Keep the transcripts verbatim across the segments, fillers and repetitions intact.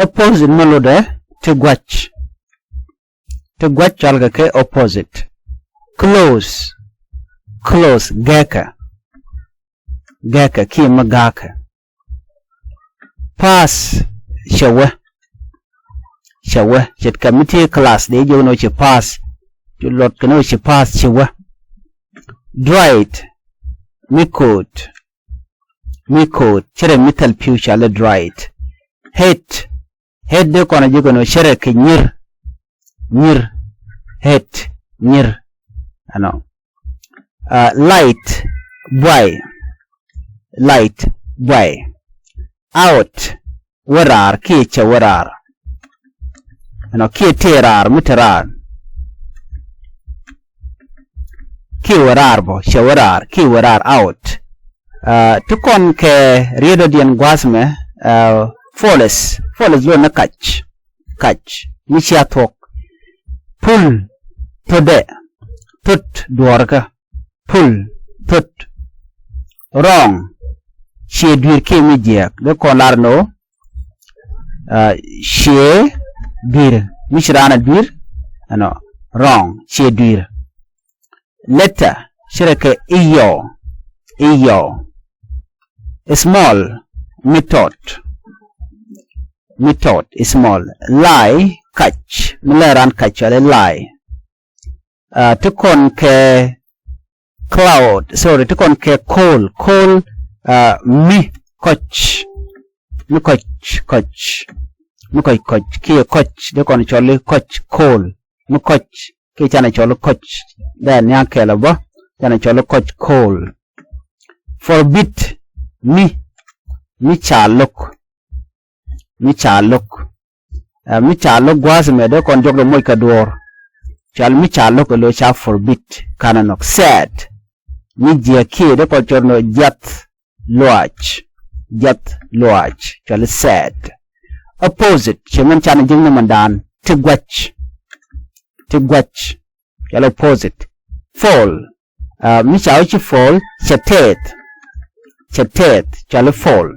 Opposite mi lotdɛ ti gua̱c. Ti gua̱c cɔalkɛ kɛ opposite. Close. Close gɛkɛ. Gɛkɛ kiɛ mi ga̱a̱kɛ. Pass cɛ wä. Cɛ wä ce̱tkɛ mi ti class dee jiök ni wä ci pass. Cu luɔt kɛ ni wä ci pass cɛ wä. Dried. Mi ko̱o̱t. Mi ko̱o̱t cɛ rɛ mi thil pi̱w cɔalɛ dried. Hate. Hate dee kɔn a jiök ni wä cɛ rɛ kɛ nyir. Nyir. Hate. Nyir. Ɛnɔ. Light. Buay. Light. Buay. Out. Wä raar kiɛ cɛ wä raar. Ɛnɔ kiɛ tëë raar mi te raar. Kiɛ wä raar bä cɛ wä raar kiɛ wä raar out. Ti kɔn kɛ riet dɔ̱diɛn gua̱a̱th mɛ. False. False luɔt ni kac. Kac mi cia thuɔ̱k. Pull. Thotdɛ. Thot duɔ̱ɔ̱rkä. Pull. Thot. Wrong. Ciɛ dui̱r kiɛ mi jiääk dee kɔn lar ni wä. Ciɛ dui̱r mi ci raan a dui̱r. Ɛnɔ. Wrong. Ciɛ dui̱r. Letter. Cɛ rɛ kɛ iyɔw. Iyɔw. Small. Mi tɔt. Mi tɔt. Small. Lie. Kac. Mi lɛ raan kac cɔalɛ lie. Ti kɔn kɛ cloud, sorry, ti kɔn kɛ coal. Coal. Mi kɔc. Mi kɔc. Kɔc. Mi kɔc kɔc kiɛ kɔc dee kɔn cɔl i̱ kɔc. Coal. Mi kɔc kiɛ canɛ cɔl i̱ kɔc. Dee a nhia̱a̱ŋ kɛɛl ɛ bä. Canɛ cɔl i̱ kɔc. Coal. Forbid. Mi. Mi ca lo̱k. Mi ca lo̱k. Mi ca lo̱k gua̱a̱th mɛ dee kɔn jɔk dee moc kɛ duɔ̱ɔ̱r. Cɔal mi ca lo̱k ɛ lo̱ ca forbid. Kanɛ nɔk. Sad. Mi jiääk kiɛ dee kɔn cɔr nɔ jiath. Luaac. Jiath luaac cɔal i̱ sad. Opposite cɛ mɛn canɛ jiäkni mɛn daan ti gua̱c. Ti gua̱c cɔal i̱ opposite. Fall. Mi ca wä ci fall cɛ tɛth. Cɛ tɛth cɔal i̱ fall.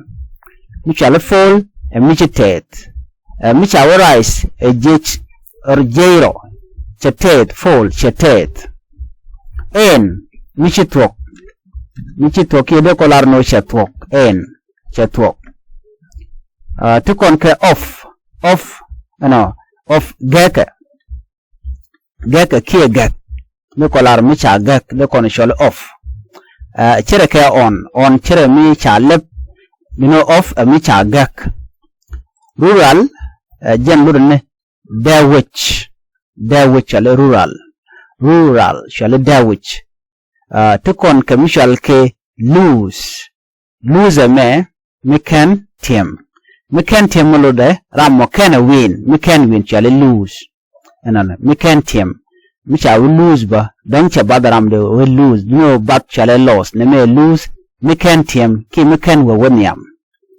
Mi cɔal i̱ fall ɛ mi ci tɛth. Mi ca wä rise ɛ jiec. Jiec rɔ. Cɛ tɛth. Fall cɛ tɛth. Ɛn. Mi ci thuɔ̱k. Mi ci thuɔ̱k kiɛ dee kɔn lar ni wä cɛ thuɔ̱k. Ɛn. Cɛ thuɔ̱k. Ti kɔn kɛ of. Of. Ɛnɔ. Of gɛkɛ. Gɛkɛ kiɛ gɛk. Mi kɔ lar mi ca gɛk dee kɔn cɔl of. Cɛ rɛ kɛ on. On cɛ rɛ mi ca lɛp. Mi ni of ɛ mi ca gɛk. Rural. Jɛn lurɛ ni dee wec. Dee wec cɔal i̱ rural. Rural cɔal i̱ dee wec. Ti kɔn kɛ mi cɔal kɛ lose. Lose ɛmɛ mi kɛn tiɛm. Mi kɛn tiɛm mi lotdɛ ram mɔ kɛn ɛ win. Mi kɛn win cɔal i̱ lose. Ɛnɔnɛ mi kɛn tiɛm. Mi ca wä lose bä dɔ̱ŋ cɛ bath ram dee wä lose. Mi wä bath cɔal i̱ loss nɛ mi ɛ lose. Mi kɛn tiɛm kiɛ mi kɛn wä wä nhiam.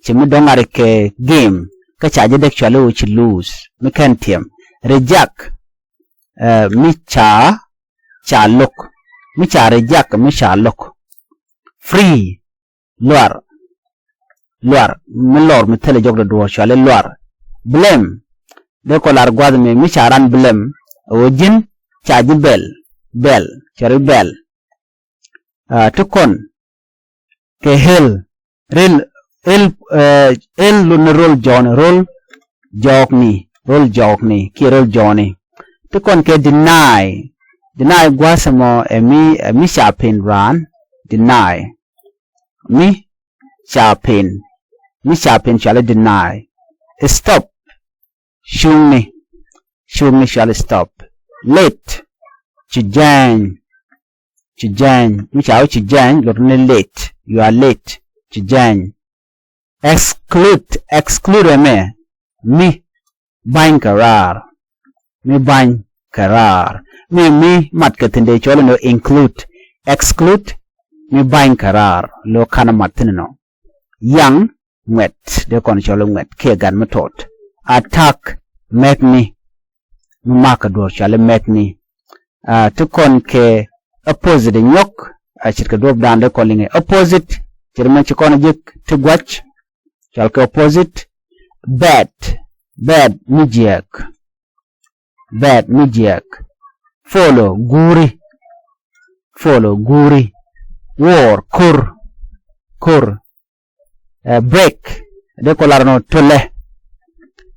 Ci mi dɔ̱ŋ ŋa̱t kɛ game kä ca ji̱ däk cɔal i̱ wä ci lose. Mi kɛn tiɛm. Reject. Mi ca ca lo̱k. Mi ca reject mi ca lo̱k. Free. Luar. Luar mi lɔr mi thilɛ jɔk dɔ̱duɔ̱ɔ̱r cɔal i̱ luar. Blame. Dee kɔ lar gua̱th mi mi ca ran blame. Ɛ wä ji̱n ca ji̱ bɛl. Bɛl cɔal i̱ bɛl. Ti kɔn kɛ hell. Rel. Hell. Hell lot ni rol jɔɔni rol. Jɔɔkni rol jɔɔkni kiɛ rol jɔɔni. Ti kɔn kɛ deny. Deny gua̱a̱th ɛmɔ ɛ mi ɛ mi ca pen raan. Deny. Mi ca pen. Mi ca pen cɔal i̱ deny. Stop. Cuŋni. Cuŋni cɔal i̱ stop. Late. Ci jɛny. Ci jɛny mi ca wä ci jɛny lot ni late. You are late. Ci jɛny. Exclude. Exclude ɛmɛ mi ba̱ny kɛ raar. Mi ba̱ny kɛ raar mi mi mat kɛ thi̱n dee cɔl ni include. Exclude mi ba̱ny kɛ raar lo kanɛ mat thi̱n nɔ. Yaŋ. Ŋuɛt dee kɔn cɔl i̱ ŋuɛt kiɛ gat mi tɔt. Attack. Mɛkni. Mi makä duɔ̱ɔ̱r cɔal i̱ mɛkni. Ti kɔn kɛ opposite inyɔk. A ce̱tkɛ duɔ̱ɔ̱pdan dee kɔn liŋɛ opposite ce̱t mɛn ci kɔn ji̱k ti gua̱c. Cɔal kɛ opposite. Bad. Bad, mi jiääk. Bad, mi jiääk. Follow, guuri. Follow, guuri. Wore, ko̱r. Ko̱r. Ɛ, break, dee kɔ lar nɔ tölɛ.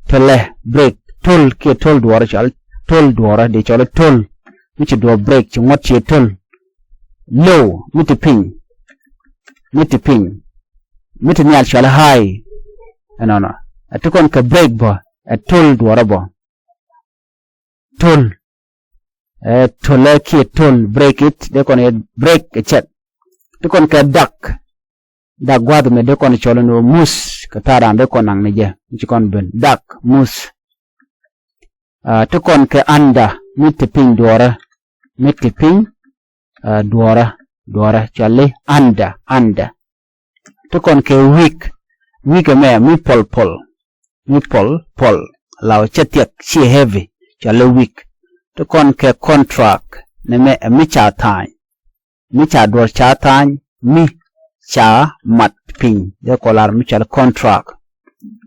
Tölɛ, break. Töl kiɛ töl duɔrä cɔal, töl duɔrä dee cɔl töl. Mi ci duɔ̱ɔ̱p break, ci ŋuɔ̱t ciɛ töl. Low, mi te piny. Mi te piny. Mi te nhial cɔal high. Ɛnɔnɔ. Ɛ, ti kɔn kɛ break bä, ɛ töl duɔrä bä. Töl. Ɛ, tölɛ kiɛ töl, break it, dee kɔn yɛ break ɛ cɛt. Ti kɔn kɛ dak. Dak gua̱a̱th mɛ dee kɔn cɔl ni wä muth, kɛ ta̱a̱ raan dee kɔn naŋ ni jɛ, mi ci kɔn ben. Dak, muth. Ɛ, ti kɔn kɛ under, mi te piny duɔrä, mi te piny, ɛ, duɔrä, duɔrä, cɔali under, under. Ti kɔn kɛ weak, weak ɛmɛ mi pɔl pɔl, mi pɔl pɔl, la wä cɛ thiɛk, ciɛ heavy, cɔali weak. Ti kɔn kɛ contract, nɛmɛ ɛ mi ca tha̱a̱ny, mi ca duɔ̱ɔ̱r ca tha̱a̱ny, mi ca mat piny, dee kɔ lar mi cɔal contract.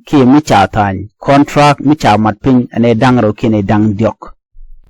Kiɛ mi ca tha̱a̱ny, contract mi ca mat piny, ɛn ɛ da̱ŋ rɛw kiɛ ɛn ɛ da̱ŋ diɔ̱k.